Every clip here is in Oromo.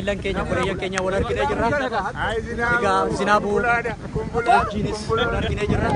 Keenya obboleeyyan keenya wal arginee jirra. Egaa Zinaabuu wajjinis wal arginee jirra.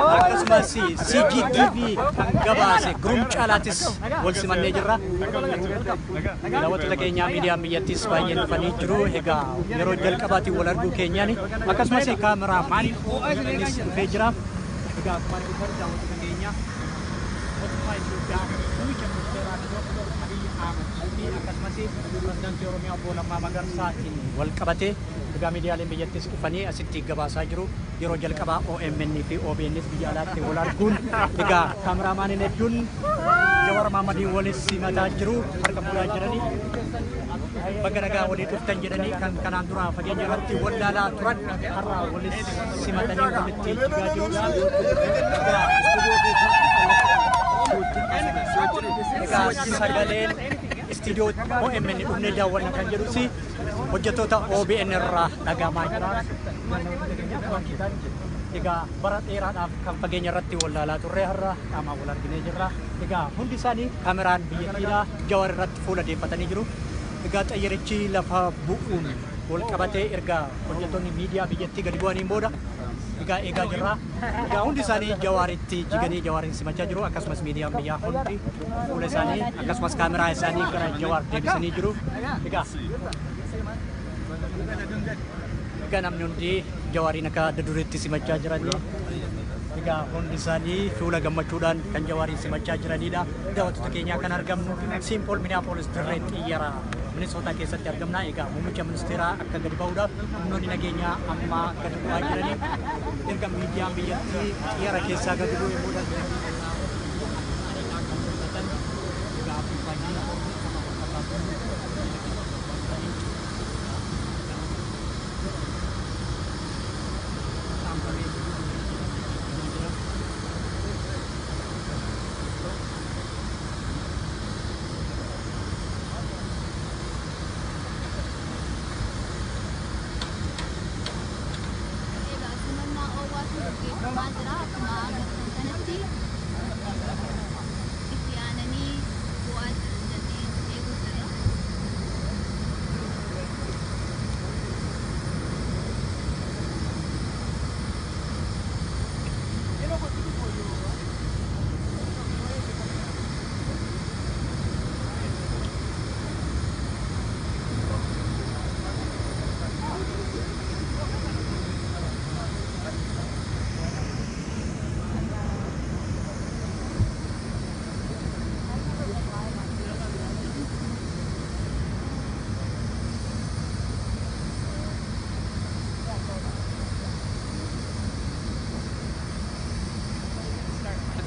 Akkasumas CGTV kan gabaase Gurum Caalaatis wal simannee jirra. Daawwattoota keenya, miidiyaan biyyattis baay'een dhufanii jiru. Egaa yeroo jalqabaatiin wal arguu keenyaan akkasumas kaameraamaaniin OMNs dhufee jira. Egaa akkuma argitan, daawwattoota keenya, mootummaa Itoophiyaa muummicha ministeeraa Dr. Abiy Ahmed fi akkasumas pirezidaantii Oromiyaa obbo Lammaa Magarsaatiin wal qabatee egaa miidiyaaleen biyyattis dhufanii asitti gabaasaa jiru. Yeroo jalqabaa OMN fi OBNs biyya alaatti wal arguun, egaa kaameraamaaniin hedduun Jawar Mahamadii walis simataa jiru, harka fuudhaa jiranii, bakka nagaa walii dhuftan jedhanii, kan kanaan dura fageenya irratti wal laalaa turan har'a walis simatanii walitti jigaa jiru. Egaa sagaleen istiidiyoo OMN dhufnee daawwanna kan jedhus hojjettoota OBN irraa dhagahamaa jira. Egaa bara dheeraadhaaf kan fageenya irratti wal laalaa turre har'a qaamaan wal arginee jirra. Egaa hundi isaanii kaameraan biyyattiidha Jawar irratti fuula deeffatanii jiru. Egaa xayyarichi lafa bu'uun wal qabatee erga hojjettoonni miidiyaa biyyattii gadi bu'aniin booda egaa eegaa jirra. Egaa hundi isaanii Jawaaritti jiganii Jawaariin simachaa jiru. Akkasumas miidiyaan biyyaa hundi fuula isaanii akkasumas kaameraa isaanii gara Jawaar deebisanii jiru. Egaa namni hundi Jawaariin akka adda dureetti simachaa jiranii. Egaa hundi isaanii fuula gammachuudhaan kan Jawaariin simachaa jiranidha. Daawwattoota keenyaa, kan argamnu Saint Paul, Minneapolis, dirree xiyyaara Minisootaa keessatti argamna. Egaa muummicha ministeeraa akka gadi ba'uudhaaf humnoonni nageenyaa amma gadi bu'aa jiranii, erga miidiyaan biyyattii xiyyaara keessaa gadi bu'ee booda kan mul'atan. Egaa afuufaanii nama wal fakkaatuun saamsamee jira. Egaa simannaa oowwaatu gaggeeffamaa jira. Akkuma agartan kanatti itti aananii bu'aa jiran jennee eeguu jirra.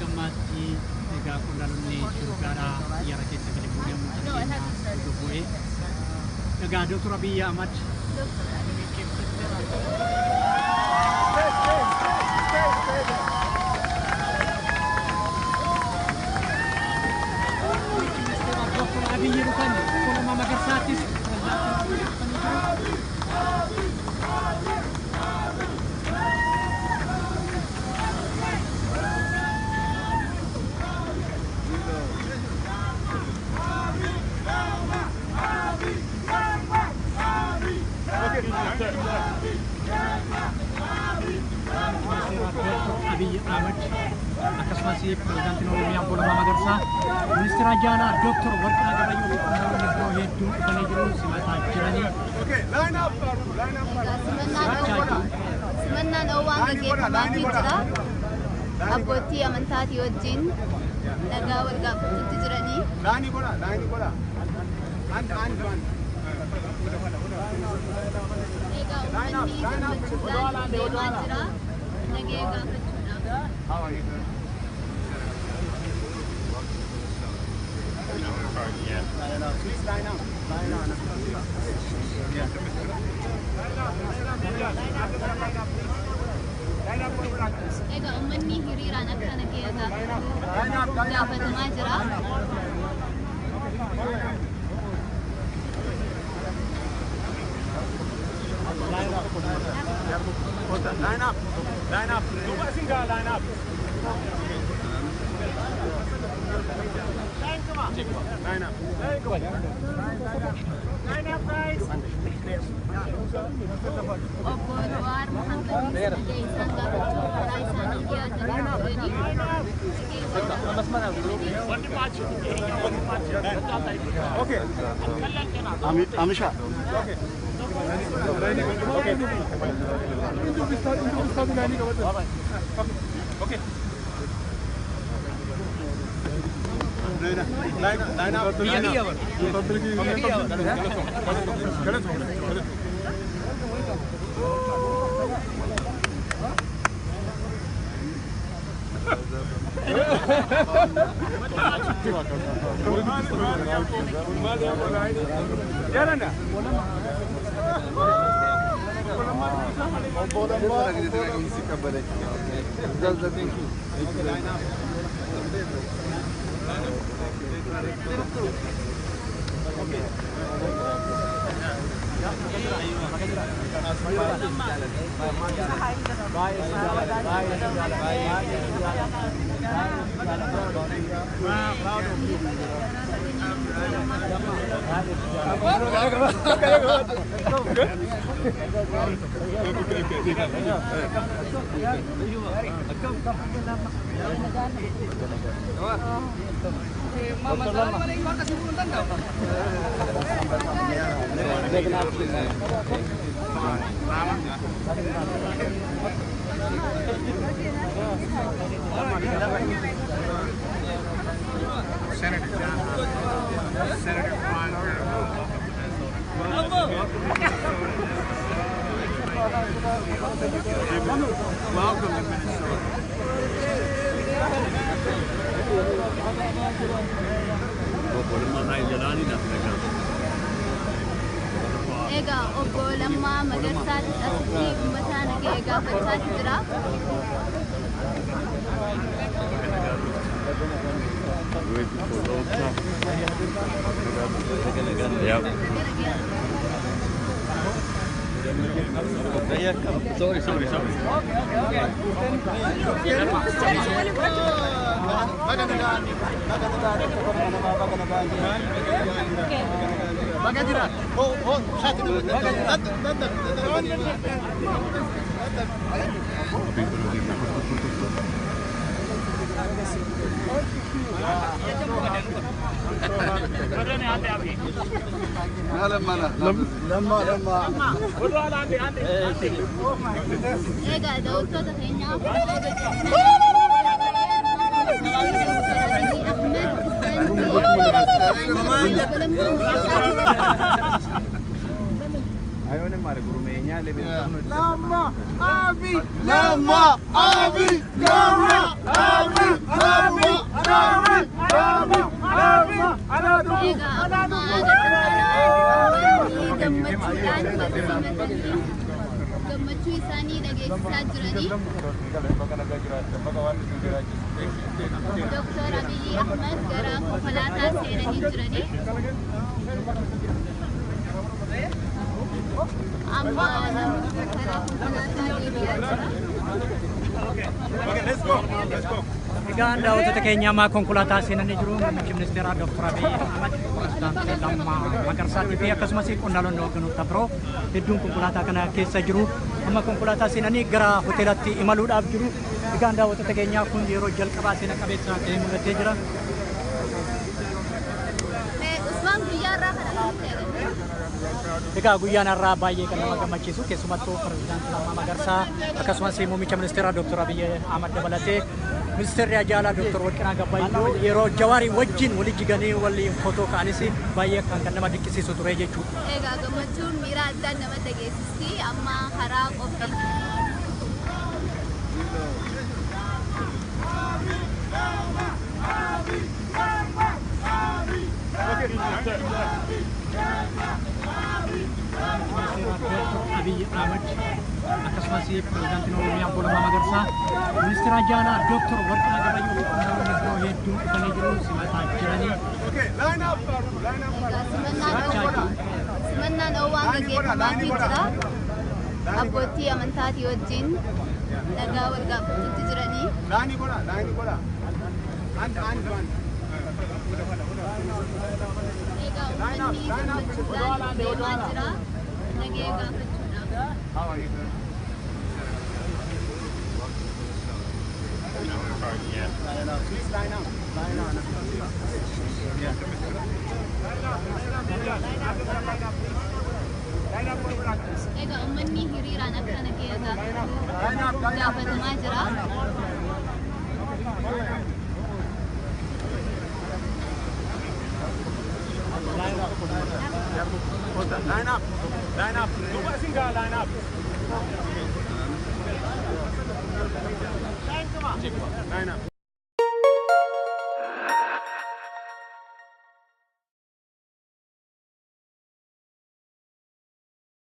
Gammaatti egaa qondaalonni Itoophiyaadhaa xiyyaara keessa gadi bu'ee uummata keenya iddoo bu'ee. Egaa Dr. Abiy Ahmad Dr. Dr. Abiy dhufan, obbo Lammaa Magarsaattis pirezidaantiin dhufanii jiru. Ministeera Dr. Abiy Ahmad akkasumas pirezidaantiin Oromiyaa obbo Lammaa Magarsaa, ministeera Jaalaa Dr. Warqinaa Gabayyoo fi qondaalonni biroo hedduun dhufanii jiru, simataa jiranii. Okay, line up, line up. Egaa simannaan oowwaan gaggeeffamaafii jira. Abbootii amantaatii wajjin nagaa wal gaafachuutti jiranii. Line godha, line godha. And one. Egaa uummanni gammachuudhaan deemaa jira. Nagee gaafachuudhaaf. How are you? Please line up. Line up. Egaa uummanni hiriiraan akka nagee gaafatu gaafatamaa jira. Line up. Line up. Duuba isin gaa, line up. Line Line up. Line up, guys. Obbo Jawaar Mohaammed nagee isaan gaafachuu karaa isaanii dhiyaatanii jiranii. Okay. Amisha. Okay. Okay. Okay. Line up. Line up. Senator John, Senator Juan, welcome to Minnesota. Egaa obbo Lammaa Magarsaatti asitti uummata nagee gaafachaa jira. Sorry, sorry, sorry. Egaa daawwattoota keenyaa Lama Abi, Lama Abi, Lama Abi, Lama Abi, Lama Abi, Egaa akkuma agartan gammachuudhaan wal gammachuu isaanii dhageessisaa jiranii. Dooktar Abiyyi Ahmed gara konkolaataa seenanii jiranii. Amma namni karaa konkolaataa deebi'aa jira. Okay, let's go. Let's go. Egaa daawwattoota keenya ammaa konkolaataa seenanii jiru. Muummichi ministeeraa Dooktar Abiyyi Ahmed, Pirezidaantii Lammaa Magarsaatii fi akkasumas qondaalonni hogganoota biroo hedduun konkolaataa kana keessa jiru. Amma konkolaataa seenanii gara hoteelatti imaluudhaaf jiru. Egaa daawwattoota keenyaa kun yeroo jalqabaa seena qabeessa ta'ee mul'atee jira. Usmaan guyyaa irraa kana akkamitti agarta? Egaa guyyaan har'aa baay'ee kan nama gammachiisu keessumattuu pirezidaantii Lammaa Magarsaa akkasumas muummicha ministeeraa Dooktar Abiyyi Ahmad dabalatee ministeerri Ajaalaa Dooktar Warqinaa Gabayyoo yeroo Jawaarii wajjin walitti jiganii waliin footoo ka'anis baay'ee kan nama dinqisiisu ture jechuudha. Egaa gammachuun miira addaan nama dhageessisti amma karaa qophii. Abiyyi Ahmad akkasumas pirezidaantiin Oromiyaa obbo Lammaa Magarsaa ministeera Ajaalaa Dooktar Warqinaa Gabayyoo fi qondaalonni biroo hedduun dhufanii jiru simataa jiranii. Okay, line up, line up. Egaa simannaan dhoowwaan gaggeeffamaafii jira. Abbootii amantaatii wajjin nagaa wal gaafachuutti jiranii. Line godha, line godha. And and one. Uummanni gammachuudhaan deemaa jira. Nagee gaafachuudhaaf. How are you? Please line up. Line up. Egaa uummanni hiriiraan akka nagee gaafatu gaafatamaa jira. Line up. Line up. Duuba isin gaa line up. Line up.